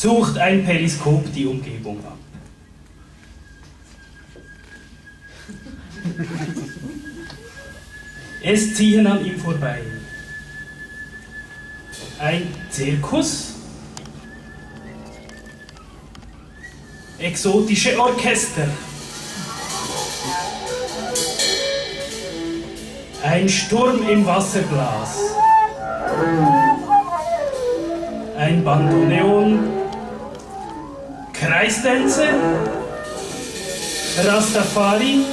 sucht ein Periskop die Umgebung ab. Es ziehen an ihm vorbei ein Zirkus, exotische Orchester, ein Sturm im Wasserglas, ein Bandoneon, Kreisdänze, Rastafari,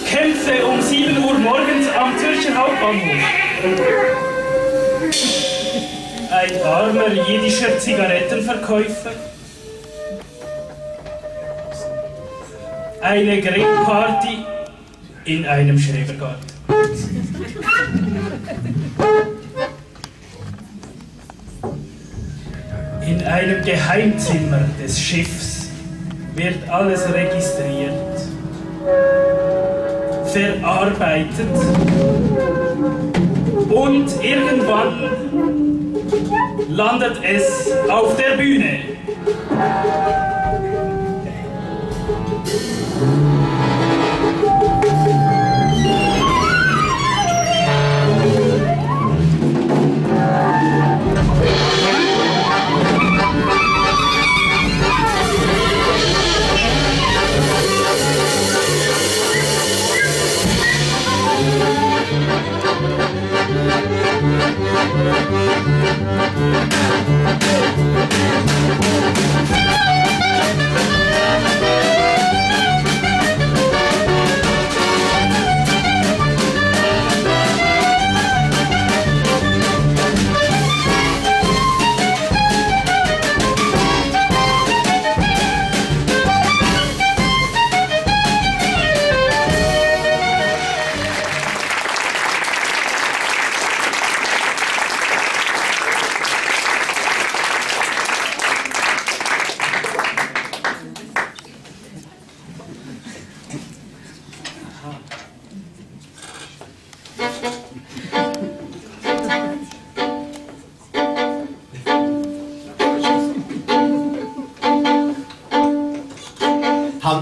Kämpfe um 7 Uhr morgens am Zürcher Hauptbahnhof. Ein armer jiddischer Zigarettenverkäufer. Eine Grillparty in einem Schrebergarten. In einem Geheimzimmer des Schiffs wird alles registriert, verarbeitet und irgendwann landet es auf der Bühne.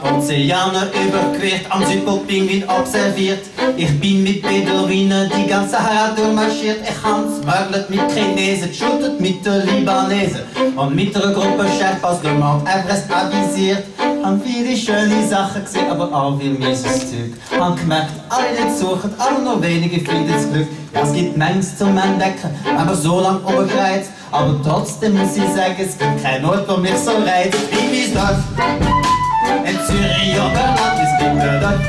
Ozeane überquert, am Südpol-Pinguin observiert. Ich bin mit Beduinen die ganze Sahara durchmarschiert. Ich hab's mögelt mit Chinesen, geschuttet mit den Libanesen und mit einer Gruppe Sherpas durch Mount Everest avisiert. Haben viele schöne Sachen gesehen, aber auch viel mieses Zeug. Haben gemerkt, alle nicht suchen, aber nur wenige finden das Glück. Ja, es gibt Mengs zum Entdecken, aber so lang oberkreizt. Aber trotzdem muss ich sagen, es gibt keinen Ort, wo mich so reizt. Wie ist das? In Zürich Oberland ist Kinderland.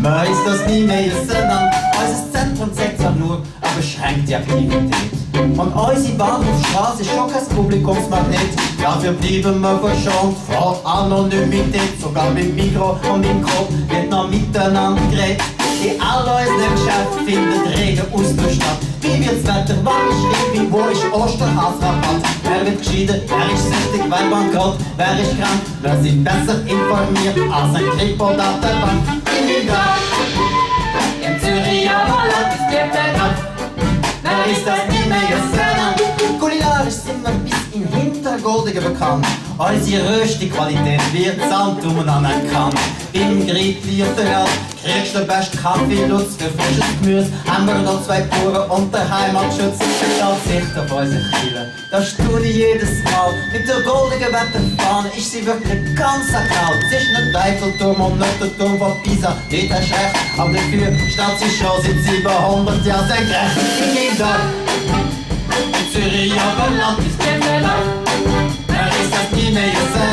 Man ist das nie mehr auseinander. Unser Zentrum zeigt zwar nur eine beschränkte Aktivität. Und unsere Bahnhofstraße ist schon kein Publikumsmagnet. Dafür bleiben wir verschont vor Anonymität. Sogar mit Mikro und Mikro wird noch miteinander geredet. Die allermeisten Geschäfte finden rege Austausch statt. Wie wird's Wetter, wann ist Regen, wo ist Osterhausrabatt? Wer wird geschieden, wer ist süchtig, wer bankrott, wer ist krank? Wer sind besser informiert als ein Kripo oder der Bank? In Zürich Oberland ist der Berg. Wer ist das nicht mehr gesehen? Kulinarisch sind wir bis in Hintergoldigen bekannt. Unsere Rösti-Qualität wird samt anerkannt. Im Grietli auf der Welt kriegst du den besten Kaffee, Lutz für frisches Gemüse. Haben wir noch 2 Bauern und der Heimatschutz. Ganz Sicht auf unsere Kiele. Das tue ich jedes Mal. Mit der goldigen Wetterfahne ist sie wirklich ganz ergraut. Es ist nicht der Eiffelturm und nicht der Turm von Pisa. Nicht hast recht, aber dafür steht sie schon seit 700 Jahren senkrecht. In Nidar, in Zürich Oberland ist Kinderland. Wer ist das nie mehr gesehen?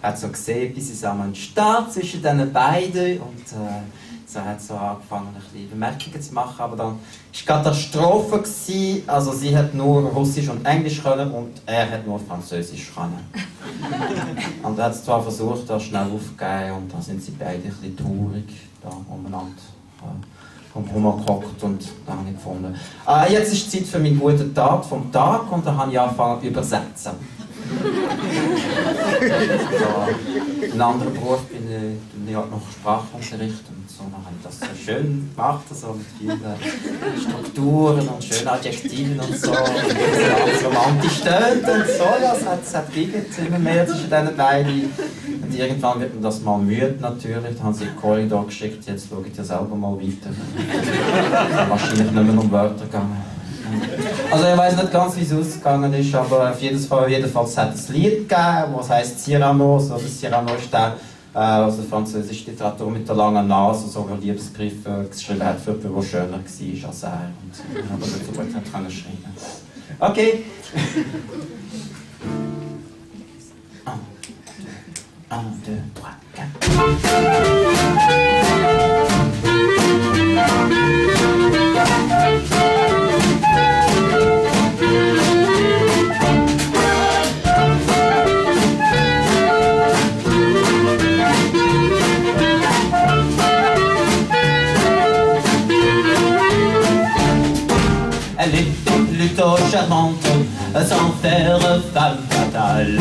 Er hat so gesehen, wie sie zusammen stark zwischen diesen beiden und so hat so angefangen, ein bisschen Bemerkungen zu machen, aber dann war es Katastrophe gewesen. Also sie hat nur Russisch und Englisch können und er hat nur Französisch können. Und er hat es zwar versucht, das schnell aufzugeben und dann sind sie beide ein bisschen traurig da umeinander rumgehockt und dann habe ich gefunden. Jetzt ist die Zeit für meinen guten Tat vom Tag und dann habe ich angefangen zu übersetzen. So, ein anderer Beruf bin ich halt noch Sprachunterricht und so. Dann habe ich das so schön gemacht, so mit vielen Strukturen und schönen Adjektiven und so. Und alles romantisch tönt und so. Ja, es hat gegeben, immer mehr zwischen diesen beiden. Und irgendwann wird mir das mal müde natürlich. Dann haben sie den Korridor geschickt, jetzt schaue ich dir selber mal weiter. Es ist wahrscheinlich nicht mehr um Wörter gegangen. Also ich weiß nicht ganz, wie es ausgegangen ist, aber auf jeden Fall hat es ein Lied gegeben, das heisst Cyrano. So, Cyrano ist der also französische Literatur mit der langen Nase, so wie Liebesbriefe geschrieben hat für jemanden, der schöner war als er. Und aber nicht so gut hat schreiben. Okay. 1, 2, 3, 4. Elle était plutôt charmante, sans faire femme fatale.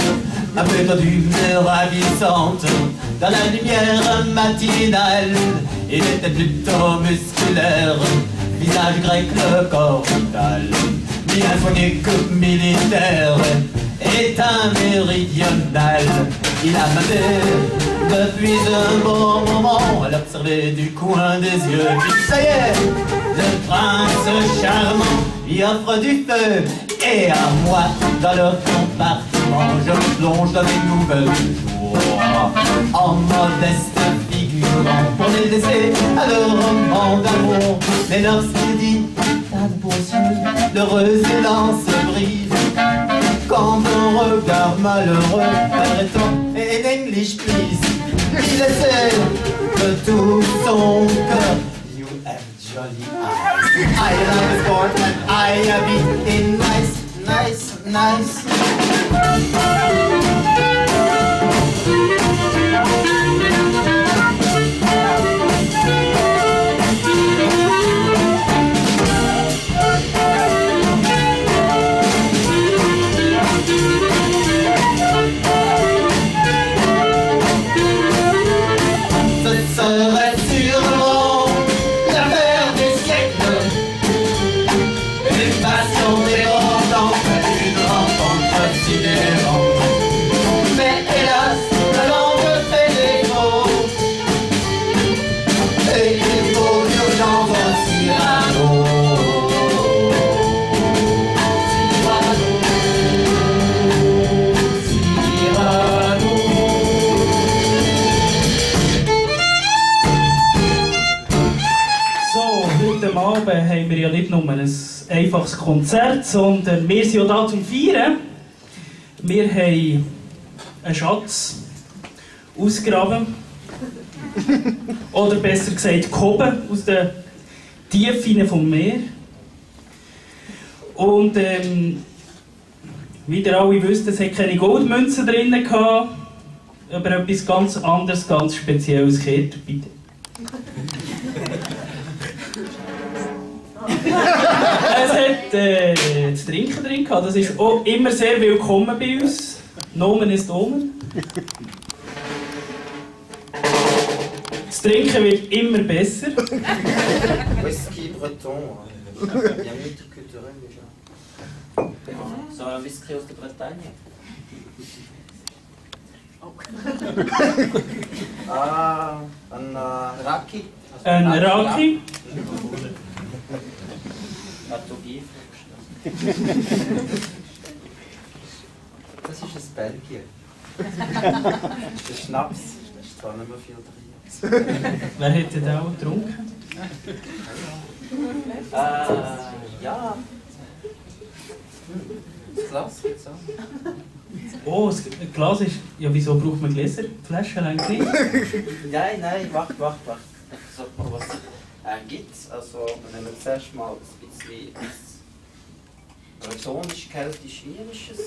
Un peu tendue mais ravissante, dans la lumière matinale. Il était plutôt musculaire, visage grec, le corps vital. Bien soigné que militaire, éteint méridional. Il a m'aimé depuis un bon moment, à l'observer du coin des yeux. Puis ça y est, le prince charmant y offre du feu. Et à moi, dans leur compartiment, je me plonge dans les nouvelles jours, en modeste figurant, pour les laisser à leur roman d'amour. Mais lorsqu'il dit tas de beaux yeux, l'heureux élan se brise, quand un regard malheureux, arrêtant, in English please, il essaie de tout son cœur. You have jolly eyes. I love sport and I have it in nice. Haben wir ja nicht nur ein einfaches Konzert, sondern wir sind ja hier zum Feiern. Wir haben einen Schatz ausgegraben. Oder besser gesagt, gehoben aus den Tiefen vom Meer. Und wie ihr alle wisst, es hat keine Goldmünzen drin gehabt. Aber etwas ganz anderes, ganz Spezielles gehört. Bitte. Es hat zu trinken drin gehabt. Das ist auch immer sehr willkommen bei uns. Nomen ist Omen. Das Trinken wird immer besser. Whisky breton. Bien multiculturel déjà. So ein Whisky aus der Bretagne. Ein Raki. Ein Raki. Das ist ein Belgier. Das ist ein Schnaps. Das ist zwar nicht mehr viel drin. Wer hätte den auch getrunken? Ja. Das Glas gibt's auch. Oh, das Glas ist... Ja, wieso braucht man Gläser? Flaschen eigentlich nicht? Nein, wach. Sag mal, was gibt's. Also, wenn wir zuerst mal ein bisschen bretonisch, keltisch, irisches.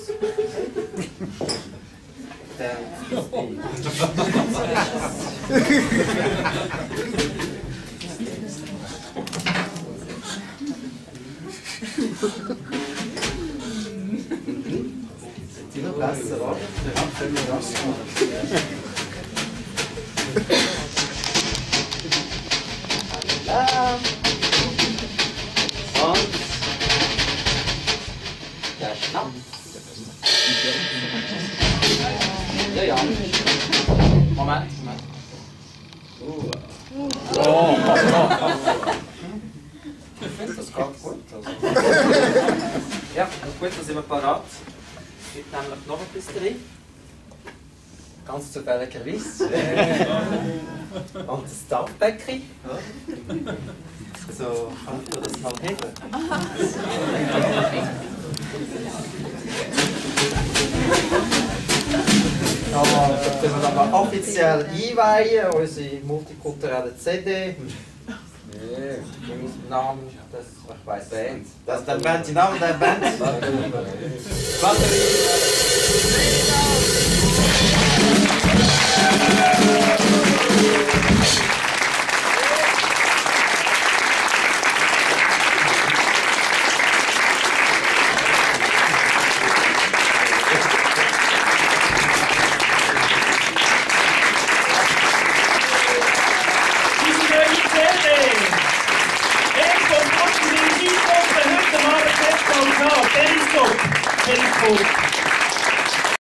Dann immer besser. Und der Schnaps. Ja, ja. Moment. Ich finde, das geht gut. Ja, gut, dann sind wir parat. Es gibt nämlich noch etwas drin. Ganz zufälligerweise. Und das Dampfbecken. So, kann ich das mal heben? Das können wir aber offiziell einweihen, unsere multikulturelle CD. Im Namen des, ich weiss Band. Das ist der Band, der Name der Band. Periscope.